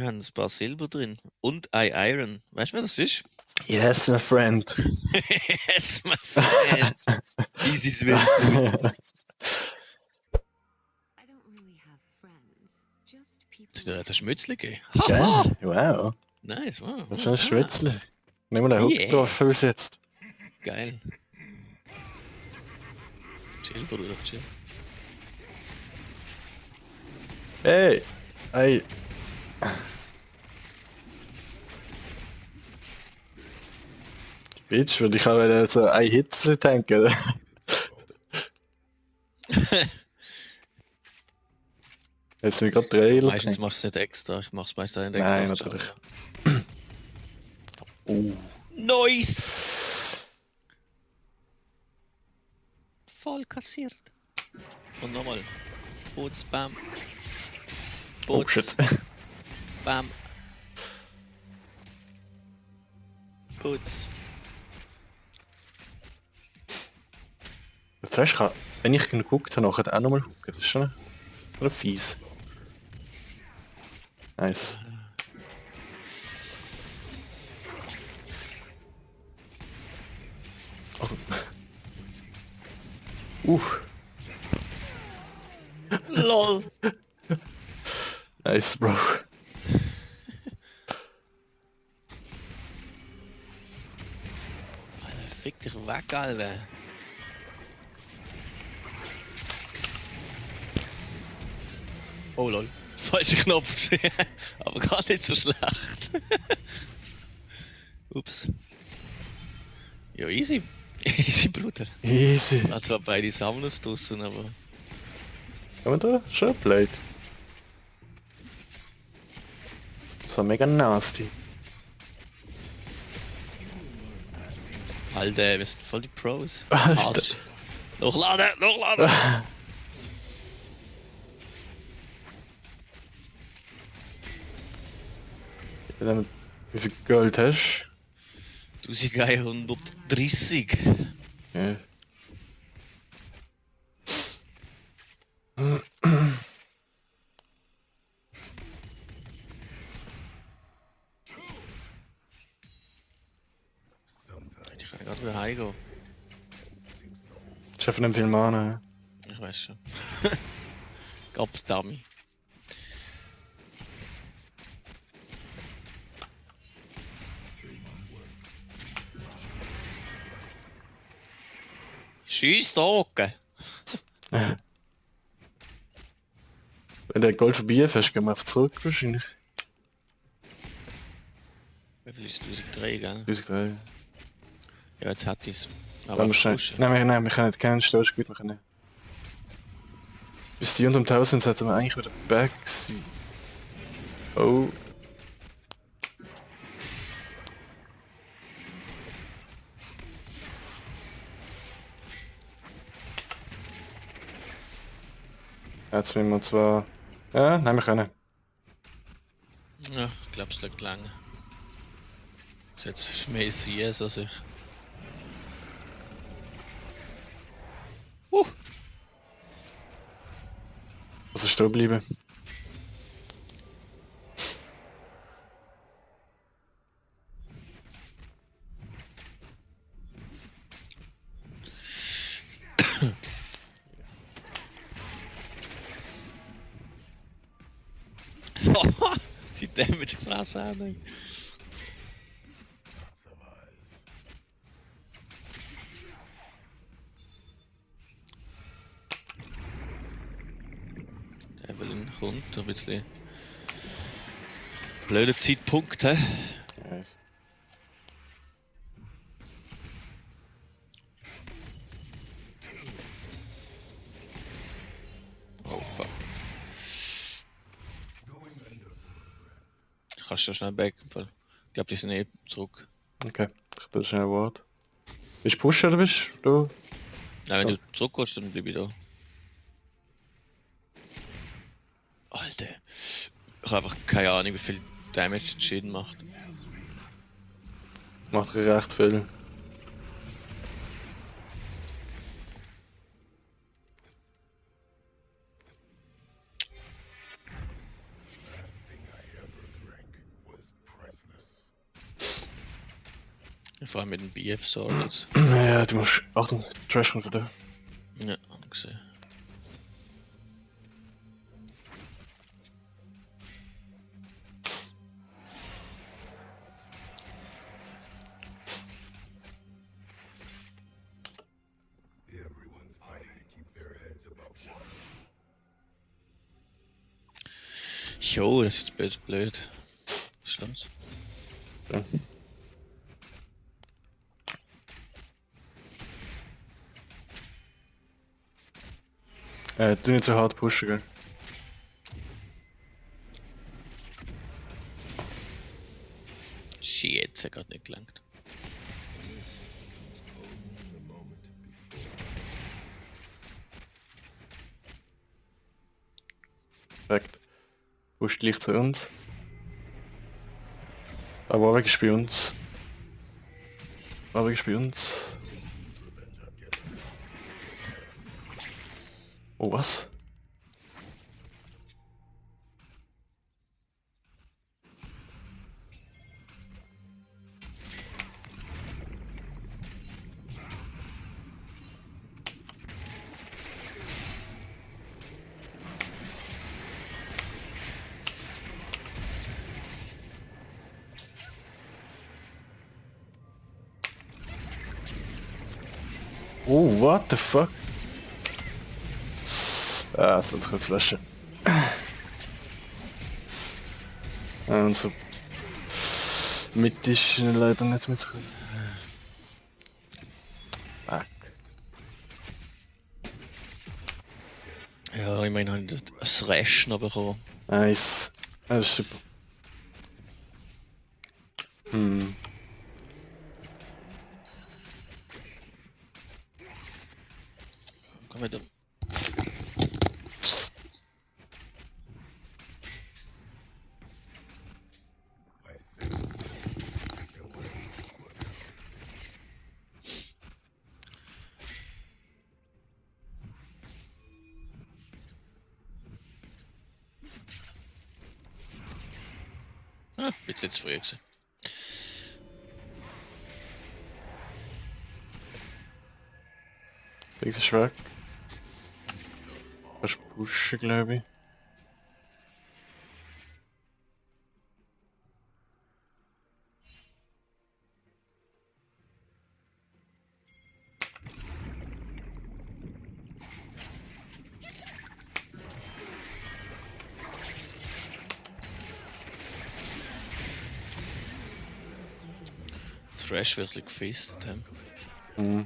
Wir haben ein paar Silber drin. Und ein Iron. Weißt du, wer das ist? Yes, my friend. Yes, my friend. Dies ist Welt. Der hat ein Schmützli gegeben. Geil, wow. Nice, wow. Das ist ein Schwitzler. Nimm mal einen Hook drauf bis jetzt. Geil. Chill, Bruder, chill. Hey! Hey! Bitch, würde ich auch wieder so einen Hit für sie tanken, oder? Jetzt sind wir gerade Trailer. Meistens machst du es nicht extra, ich mach's meistens nicht extra. Nein, natürlich. Nice! Voll kassiert. Und nochmal. Boots, bam. Oh shit. Bam. Boots. Der Thrash kann, wenn ich geguckt habe, nachher auch nochmal hooken. Das ist schon fies. Nice. Also. LOL! Nice, Bro. Alter, fick dich weg, Alter. Oh lol. Falscher Knopf gesehen. Aber gar nicht so schlecht. Ups. Ja, easy. Easy, Bruder. Easy. Hat zwar beide Sammlers draussen, aber. Haben wir da schon Blade? Das war mega nasty. Alter, wir sind voll die Pros. Alter. Hochladen, hochladen! Wie viel Gold hast du? 1130. Ja. Ich kann gerade wieder heimgehen. Ich habe nicht viel Mana. Ich weiß schon. Gott, Dummy. Schieß da hocken! Wenn der Gold vorbei ist, gehen wir auf zurück wahrscheinlich. Wie viel ist 1003, gell? 1003. Ja, jetzt hat ich's. Nein, Aber wir können nicht kennen, stehst gut, wir können. Bis die unter 1000 sollten wir eigentlich wieder back sein. Oh. Jetzt müssen wir zwar. Ja, nein, wir können. ja, ich glaube, es liegt lang. Jetzt ist mehr CS als ich. Also stehen bleiben. Die Damage gefressen haben. Evelyn kommt, ein bisschen blöder Zeitpunkt, hä? Ja. Oh fuck. Kannst du schnell back? Ich glaube, die sind eh zurück. Okay, ich bin schnell Wort. Bist du pushen oder bist du? Nein, wenn du zurückkommst, dann bleib ich da. Alter. Ich habe einfach keine Ahnung, wie viel Damage der Schäden macht. Macht recht viel. Vor allem mit dem BF startet. Ja, du musst. Achtung, Trash kommt von da. Ja, hab gesehen. Everyone's fighting to keep their heads above water. Jo, das ist jetzt blöd. Was ist los? Ja. Du nicht so hart pushen, gell? Shit, das hat grad nicht gelangt. Perfekt. Push gleich zu uns. Aber Warwick ist bei uns. Warwick ist bei uns. Oh, was? Oh, what the fuck? Ah, sonst keine Flasche. Und so. Mit ist leider nicht mitgekommen. Fuck. Ja, ich meine, ich habe das Rash noch bekommen. Nice. Das ist super. Komm wieder. I sense the way. Ah, bitte jetzt früher gewesen. Fix ist weg. Kannst pushen, glaube ich. Trash wirklich gefeastet haben. Mhm.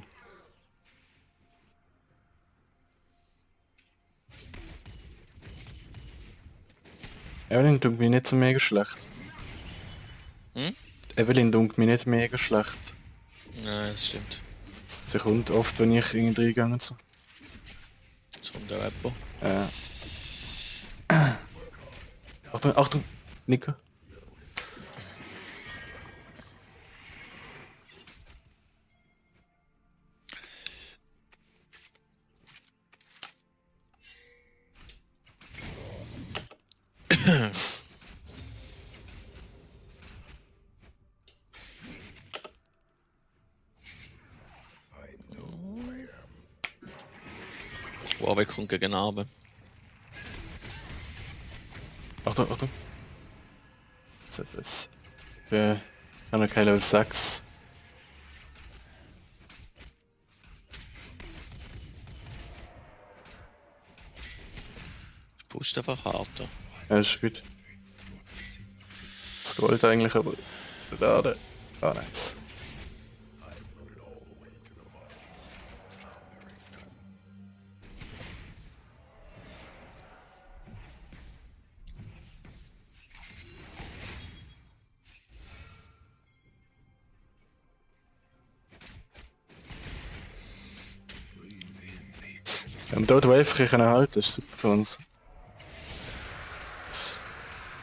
Evelyn tut mich nicht so mega schlecht. Hm? Evelyn tut mich nicht mega schlecht. Nein, das stimmt. Sie kommt oft, wenn ich irgendwie reingehe und so. Jetzt kommt auch jemand. Achtung, Achtung! Nico. Warwick kommt gegen Abend. Achtung, Achtung! Das ist. Ich habe noch kein Level 6. Pusht einfach harter. Ja, ist gut. Das Gold eigentlich, aber. Da. Ah, nice. Ja, und dort Wave können halten, ist super für uns.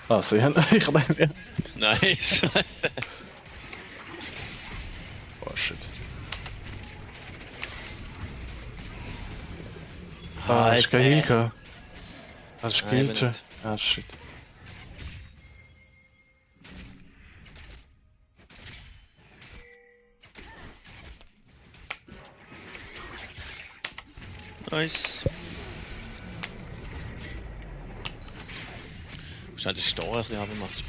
Also, ja, ich nehme ja. Nice! Oh shit. Ah, hast du kein Heal gehabt? Hast du Nein, geheilt schon? nicht. Ah, shit. Nice. Wahrscheinlich Steuer ein bisschen runtermacht.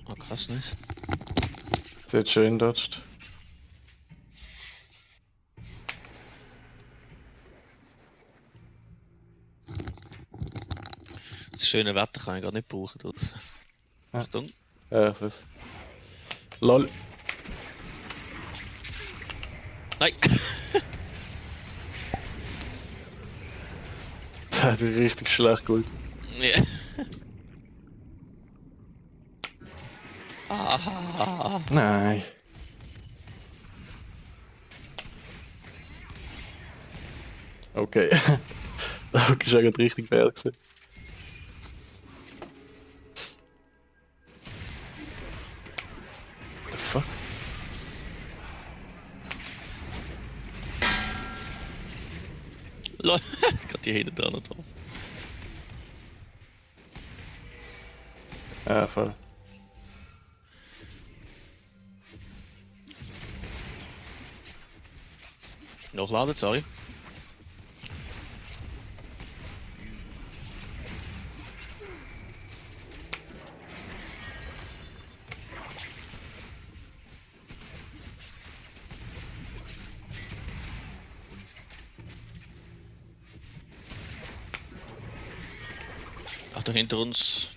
Ah, krass, nicht? Sie hat schön dodged. Das schöne Wetter kann ich gar nicht brauchen. Das. Ja. Achtung. Ja, ich weiß. LOL. Nein! Das hat mich richtig schlecht geholt. Ja. Ah, Nein. Okay. Das war schon gerade richtig fail gewesen. What the fuck? lol. Gerade die Hände dran und drauf. Ja, voll. Nachladen, sorry. Achtung, hinter uns.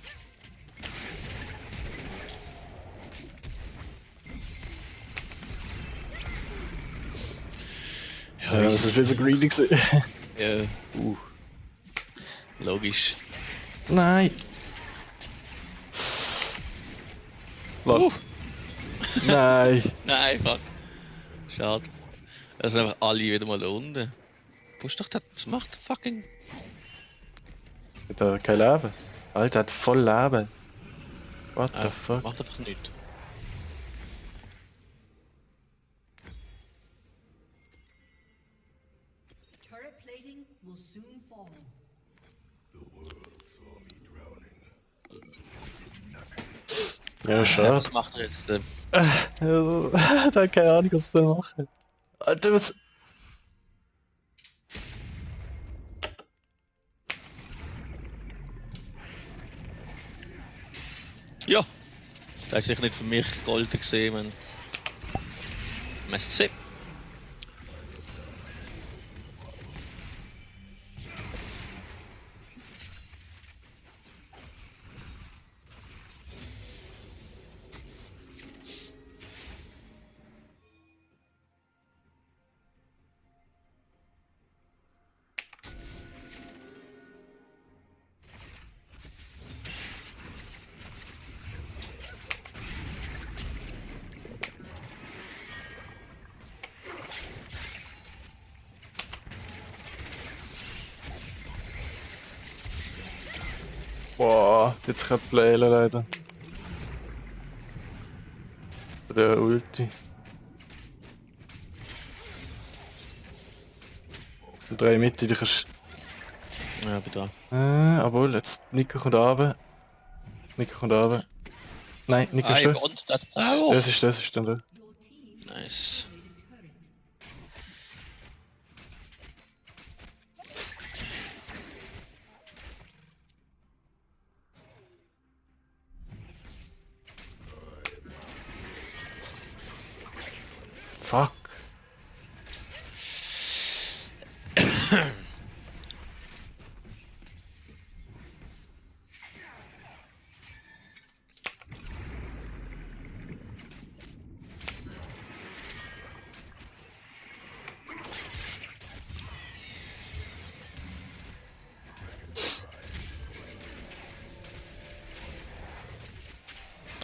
Ja, das ist viel zu greedy gewesen. Ja. Logisch. Nein. Lol. Nein. Nein, fuck. Schade. Es sind einfach alle wieder mal unten. Wo ist doch das? Was macht der fucking... Hat er kein Leben? Alter, er hat voll Leben. What the fuck? Macht einfach nichts. Turret plating will soon fall. The world saw me drowning. Ja, schade. Was macht er jetzt? Er hat keine Ahnung, was er machen. Alter, was... Ja! Das ist sicher nicht für mich golden gesehen, man. Messi. Boah, jetzt kann ich playen leider. Der Ulti. Und 3 Mitte, die kannst... Ja, bin da. Obwohl, jetzt Nico kommt runter. Nico kommt runter. Nein, Nico ist da. Und das. Das ist dann da. Nice. Fuck.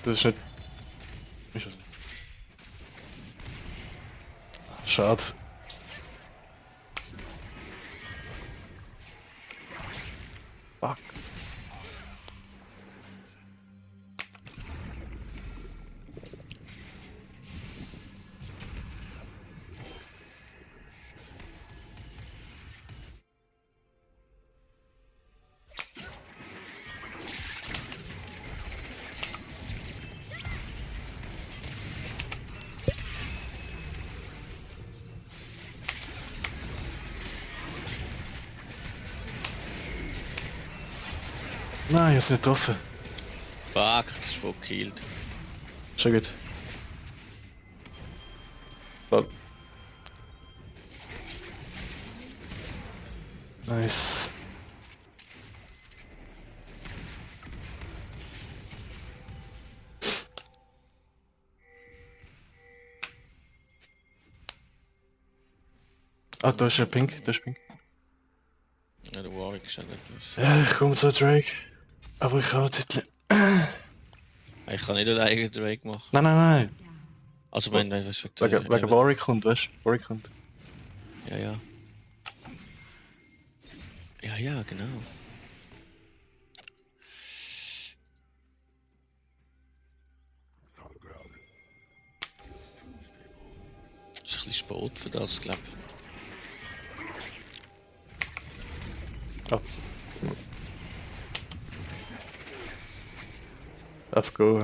Das ist nicht... Ist das? Schade. Fuck. Nein, ich hab's nicht getroffen. Fuck, das ist voll gekillt. Schon gut. Lol. Nice. Ah, da ist ein Pink, da ist Pink. Ja, der Warwick ist ja nicht los. Ja, ich komme zu Drake. Aber ich habe Titel. Ich kann nicht alleine Drake machen. Nein, nein, nein. Also wenn was für Wegen Warwick kommt, weißt du? Warwick kommt. Ja, ja. Ja, ja, genau. Solid ground. Feels too stable. Ist ein bisschen spät für das, glaube ich. Oh. Darf go.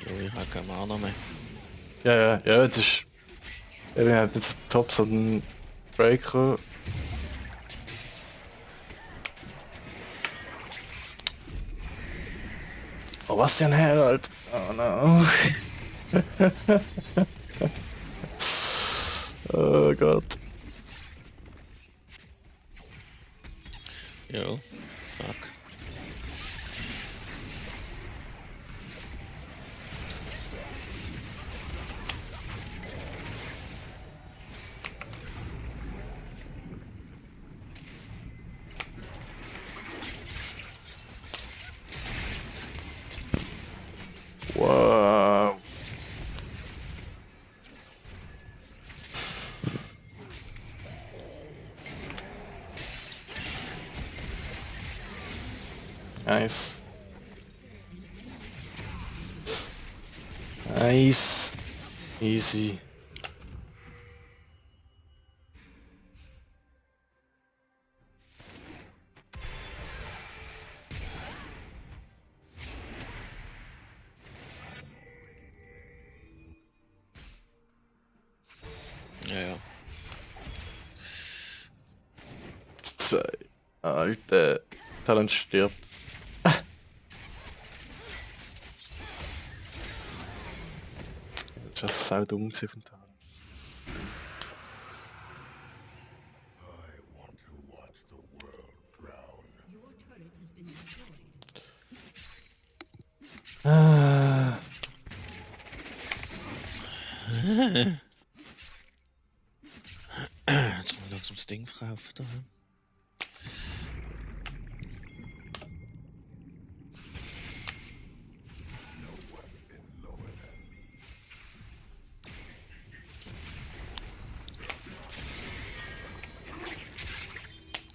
Jo, ich habe keine Mana mehr. Ja, ja, ja, jetzt ist. Er hat jetzt Top so einen Break gekommen. Oh, was denn Herald? Oh no. Oh Gott. Jo, fuck. Wow. Nice. Nice. Easy. Ja, ja. Zwei. Alter. Talent stirbt. Das ist sau dumm gewesen vom Talent. I want to watch the world drown. Your turret has been destroyed. Ah. Jetzt muss ich langsam das Ding verkaufen da.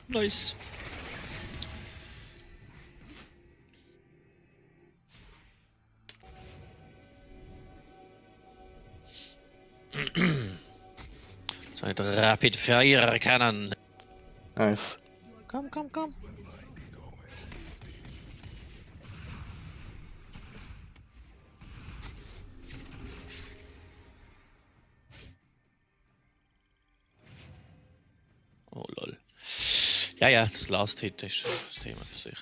Nice. So ein Rapid Fire Cannon. Nice. Komm, komm, komm. Oh lol. Ja, ja, das Last Hit ist das Thema für sich.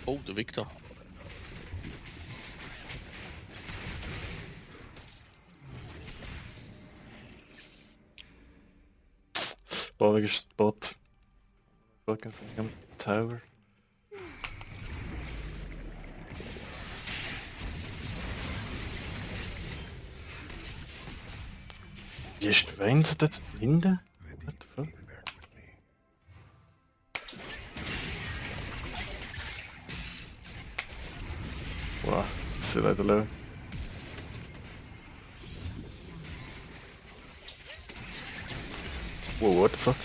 Oh, der Victor. Warwick ist Bot. Looking for him. Tower. Wie ist Vayne dort hinten? What the fuck? Back with me. Wow, das ist leider low. Wow, what the fuck?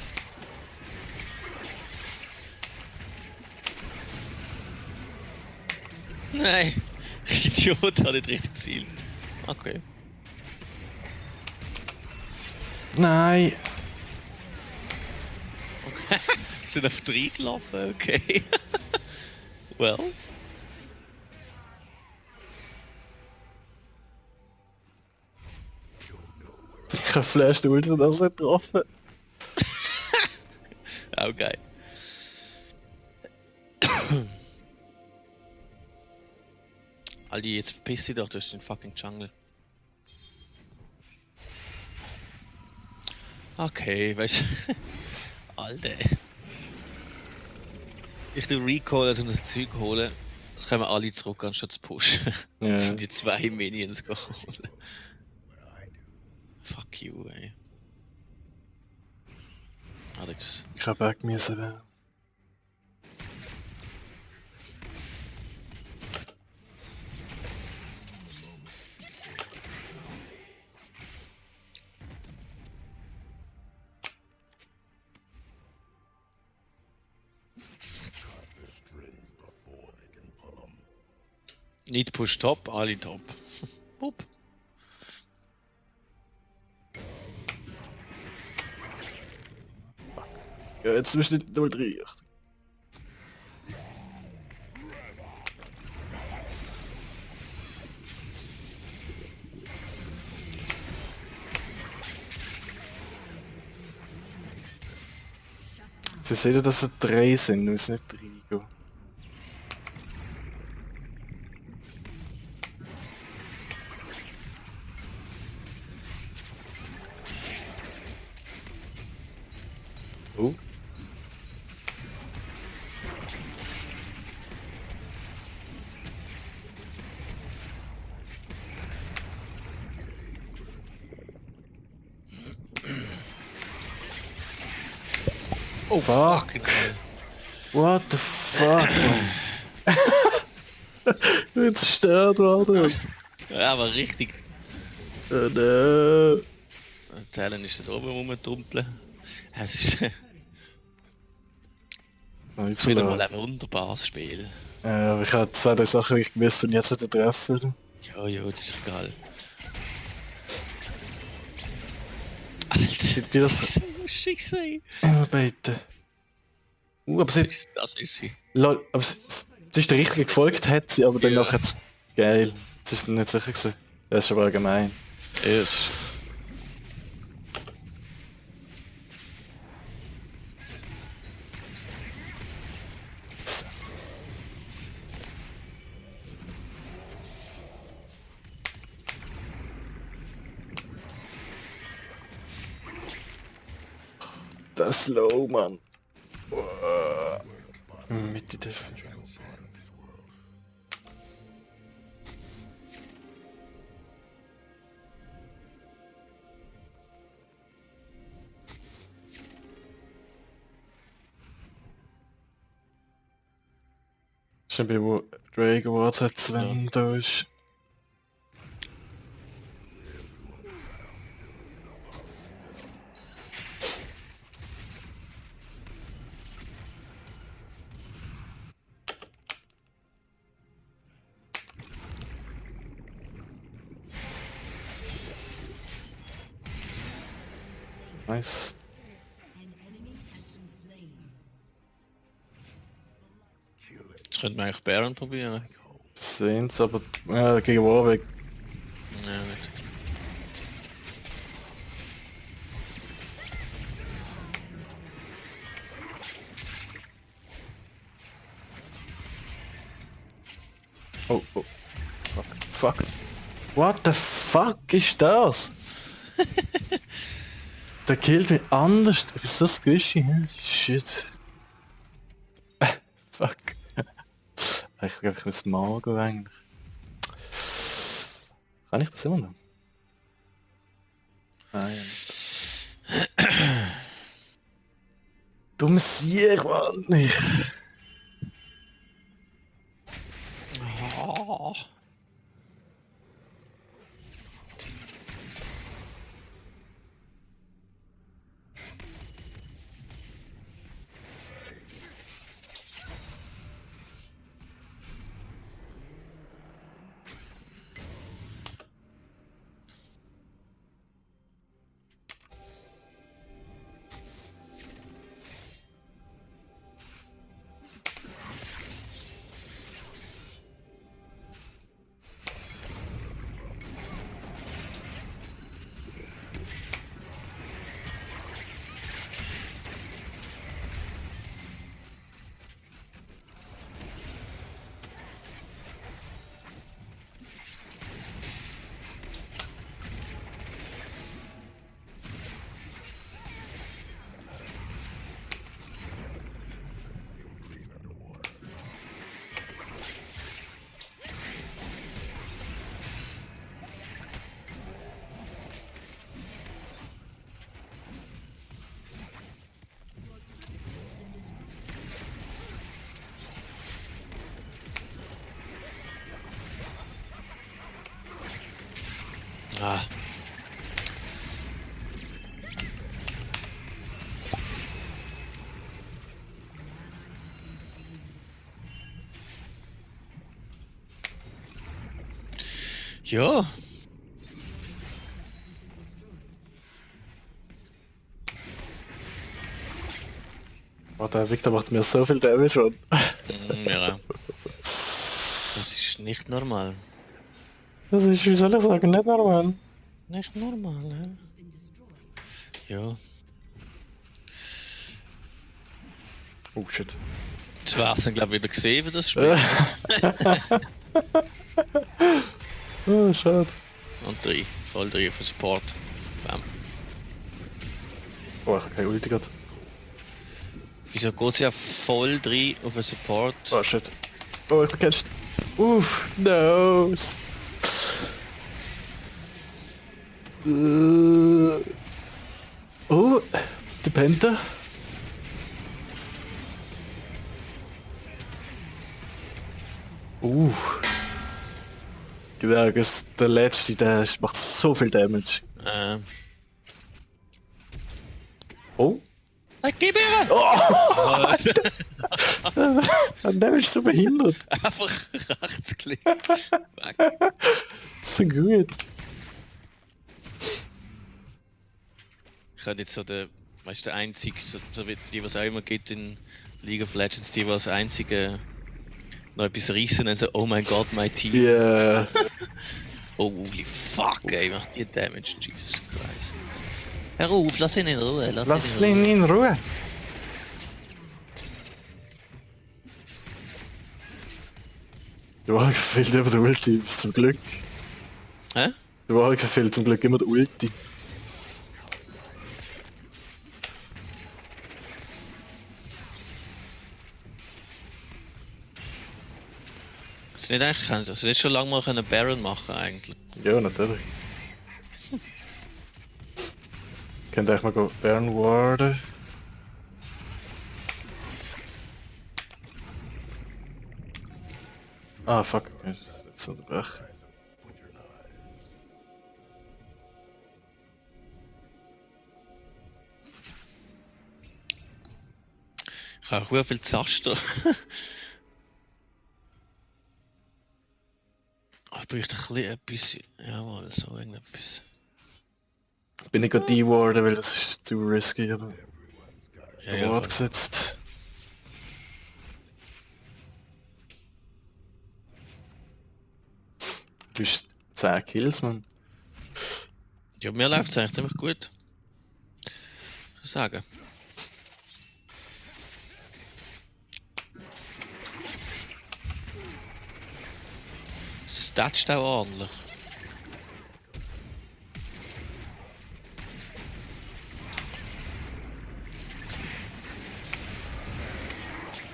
Nein, Idiot, hat nicht richtig Ziel. Okay. Nein! Okay. Sind auf 3 gelaufen, okay. Well. Ich habe Flash der Ultra das nicht getroffen. Auch geil. Aldi, jetzt verpiss dich doch durch den fucking Jungle. Okay, weißt du. Alter. Ich tu Recall und das Zeug holen. Das können wir alle zurück anstatt zu pushen. Ja. Jetzt sind die 2 Minions geholt. Fuck you, ey. Alex. Ich habe auch müssen werden. The strings before they can pull them. Nicht push top, Ali top. Boop. Ja, jetzt bist du nicht 0-3. Sie sehen, dass es 3 sind, muss nicht 3 gehen. Oh. Oh, fuck. Fucking hell. What the fuck, man? Jetzt stört worden. Ja, aber richtig. No. Talon ist da oben rumtumpeln. Es ist Jetzt wieder mal ein wunderbares Spiel. aber ich habe 2, 3 Sachen, die ich gewusst und jetzt nicht treffen. Ja, ja, das ist egal. Alter, Die das so Schicksal. immer beten. Aber sie, Das ist sie. lol, aber sie ist der richtige gefolgt, hat sie, aber dann Ja. nachher. Geil. Das ist nicht sicher gewesen. Das ist aber allgemein. Yes. Das Slow, Mann. Mit die Def. Schon bei wo Dragon Wars jetzt, wenn da ist. Nice. An enemy has been slain. Jetzt könnte man eigentlich Baron probieren. Sehen's, aber ja, gegen Warwick. Ja, nicht. Oh, oh. Fuck. Fuck. What the fuck ist das? Der killt mich anders. Was ist das Güschi? Shit. Fuck. Ich will einfach ins Magen eigentlich. Kann ich das immer noch? Nein. Dummes Sieg, Mann. Nicht. Oh. Ah. Ja, Oh, der Victor macht mir so viel Damage, Mann. ja. Das ist nicht normal. Das ist, wie soll ich sagen, nicht normal. Nicht normal, ne? Ja. Oh shit. Jetzt wär's dann, glaube ich, wieder gesehen, wie das Spiel. Oh, schade. Und 3. Voll 3 für Support. Bam. Oh, ich habe keine Ulti gehabt. Wieso geht sie ja voll 3 auf den Support? Oh shit. Oh, ich bin gecatcht. Uff, no. Oh, der Penta. Genau, der letzte, der macht so viel Damage. Oh, Gib her! der Damage ist so behindert. Einfach rechtsklick. Weg. So gut. Ich habe jetzt so der, weißt du, der einzige, so wie die, was es auch immer gibt in League of Legends, die, was einzige noch etwas reissen und so, oh mein Gott, mein Team. Yeah. Oh, holy fuck, ey, macht die Damage, Jesus Christ. Hör auf, lass ihn in Ruhe, Lass ihn in Ruhe. ihn in Ruhe. Du hast gefehlt über der Ulti, zum Glück. Hä? Du hast gefehlt zum Glück immer der Ulti. Das nicht eigentlich können, also das schon lange mal einen Baron machen eigentlich. Ja, natürlich. Könnt ihr echt mal Baron Warden? Ah, fuck. Jetzt unterbrechen. Ich habe auch viel Zaster. Ich bräuchte ein bisschen etwas. Jawohl, so irgendetwas. Bin ich gerade die Warden, weil das ist zu risky, aber Ja, Ward gesetzt. Du hast 10 Kills, Mann. Ja, mir läuft es eigentlich ziemlich gut. Ich sagen. Es tätscht auch ordentlich.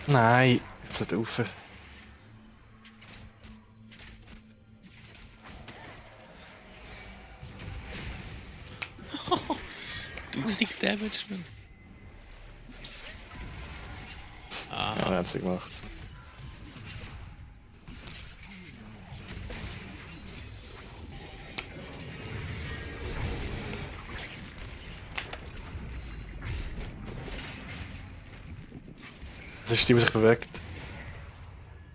Nein, jetzt hat er rauf. 1000 Damage, man. Ja, er hat sie gemacht. Das ist die, die sich bewegt.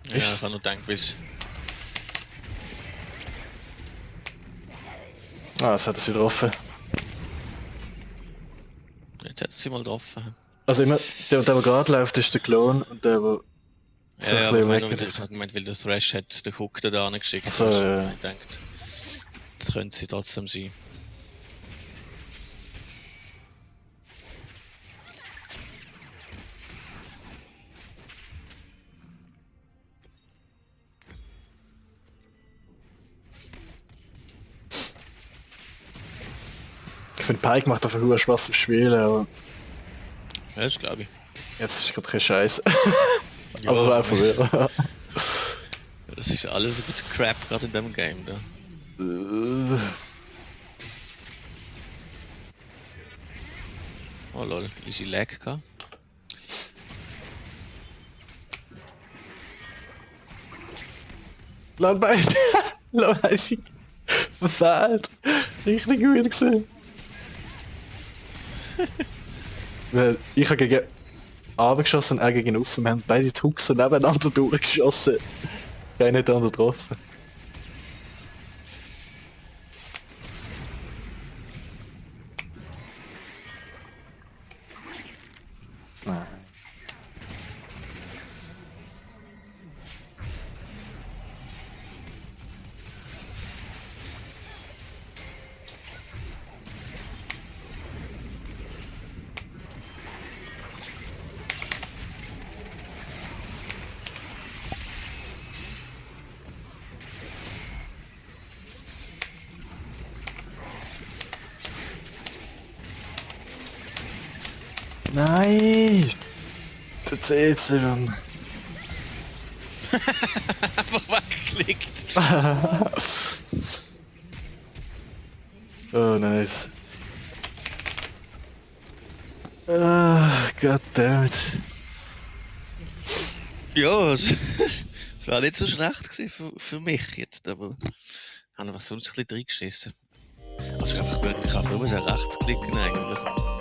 Ja, ich habe nur gedacht, bis. Ah, das hat er sie getroffen. Jetzt hat sie mal getroffen. Also immer, der gerade läuft, ist der Klon und der so Ja, ein ja, bisschen aber weg. ich habe gemeint, weil der Thrash hat den Hook da angeschickt. So, ja. Ich denke, das könnte sie trotzdem sein. Ich finde, Pike macht einfach nur Spaß zum Spielen, aber Ja, das glaube ich. jetzt ist gerade kein Scheiß. Ja, Aber war einfach wieder. das ist alles ein bisschen crap gerade in dem Game da. Oh lol, easy lag gehabt. Laut bei. Laut bei. Verfehlt. Richtig gut gesehen. Weil ich habe gegen Abend geschossen und er gegen Uffen. Wir haben beide die Hooks nebeneinander durchgeschossen. Keiner hat den anderen getroffen. Nein. Nein! Der zählt sie dann. Einfach weggeklickt. Oh, nice. Ah, goddammit. Ja, es wäre nicht so schlecht gewesen für mich jetzt, aber ich habe was sonst ein bisschen reingeschissen. Also ich habe einfach wirklich auf nur so rechts klicken eigentlich.